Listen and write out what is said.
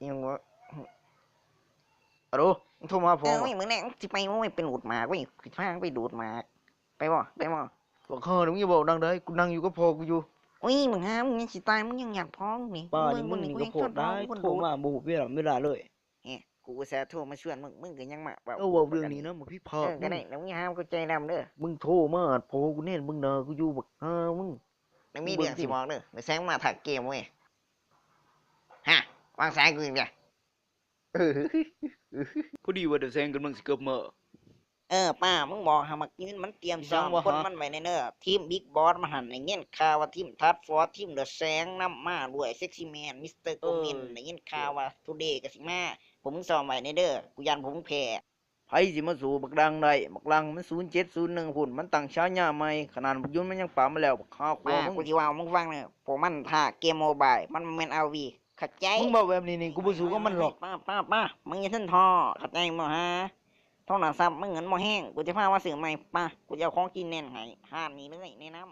ອີ່ຫຍັງວະ? ອາໂລ ມຶງໂທມາຫາພໍ່ ເອີ ບອກ ມື້ແລງຊິໄປ ໂອ້ຍ ໄປດູດໝາກເວີຍ ຊິພາໄປດູດໝາກ ໄປບໍ່? ໄປບໍ່? ບັກຫ່າ ມຶງຢ່າເວົ້າດັງເດີ ກູນັ່ງຢູ່ກັບພໍ່ກູຢູ່. ໂອ້ຍ ບັກຫ່າ ມຶງຍັງຊິຕາຍ ມຶງຍັງຍາກພໍມຶງນີ້ ປ້ານີ້ ມຶງນີ້ກໍໂພດໄດ໋ ໂທມາບໍ່ຮູ້ເວລາເວລາເລີຍ. ເອີ ກູອຸດສ່າໂທມາຊວນມຶງ ມຶງກໍຍັງມາເວົ້າ ເອີ ເວົ້າເລື່ອງນີ້ນະ ບັກຜີພາກ ເອີ ກໍໄດ້ ມຶງຢ່າຫາເຂົ້າໃຈນຳເດີ. ມຶງໂທມາຫາພໍ່ກູແນ່ ມຶງດ່າກູຢູ່ ບັກຫ່າມຶງ. ຍັງມີເລື່ອງຊິບອກເດີ ແສງມາທັກເກມເວີຍ. ຮະ ວາງສາຍກູອີກແລ້ວ. ພໍດີວ່າດາວແສງກຳລັງຊິກັບມາ. ເອີ ປ້າ ມຶງບອກໃຫ້ບັກຍິນມັນຕຽມຊ້ອມຄົນມັນໄວ້ແດ່ເດີ. ທີມບິກບອສມັນຫັ້ນ ໄດ້ຍິນຂ່າວວ່າທີມທັດຟອດ ທີມດາວແສງນຳມາດ້ວຍເຊັກຊີແມນ ມິສເຕີໂກເມັນ ໄດ້ຍິນຂ່າວວ່າທູເດກໍຊິມາ. ພວກມຶງຊ້ອມໄວ້ແດ່ເດີ ກູຢ້ານພວກມຶງແພ້. ໃຜຊິມາສູ້ບັກດັງໄດ້? ບັກດັງມັນສູນເຈັດສູນໜຶ່ງພຸ້ນ ມັນຕັ້ງສາຍາໃໝ່ ຂະໜາດບັກຍຸນມັນຍັງປາບມາແລ້ວ ບັກຫາຂົວມຶງ. ກູຊິເວົ້າໃຫ້ມຶງຟັງເດີ ພວກມັນທ້າເກມໂມບາຍ ມັນບໍ່ແມ່ນອາວີ ເຂົ້າໃຈ? ມຶງເວົ້າແບບນີ້ນີ້ ກູບໍ່ສູ້ກັບມັນດອກ. ປ້າ ປ້າ ປ້າ ມຶງຢ່າເຖິງທໍ້ ເຂົ້າໃຈບໍ່ຫາ? ໂທລະສັບມຶງມັນບໍ່ແຮງ ກູຊິພາມາຊື້ໃໝ່. ປ້າ ກູຈະເອົາຂອງກິນແໜ້ນໃຫ້ ຮ້ານນີ້ເລີຍ ແນະນຳ.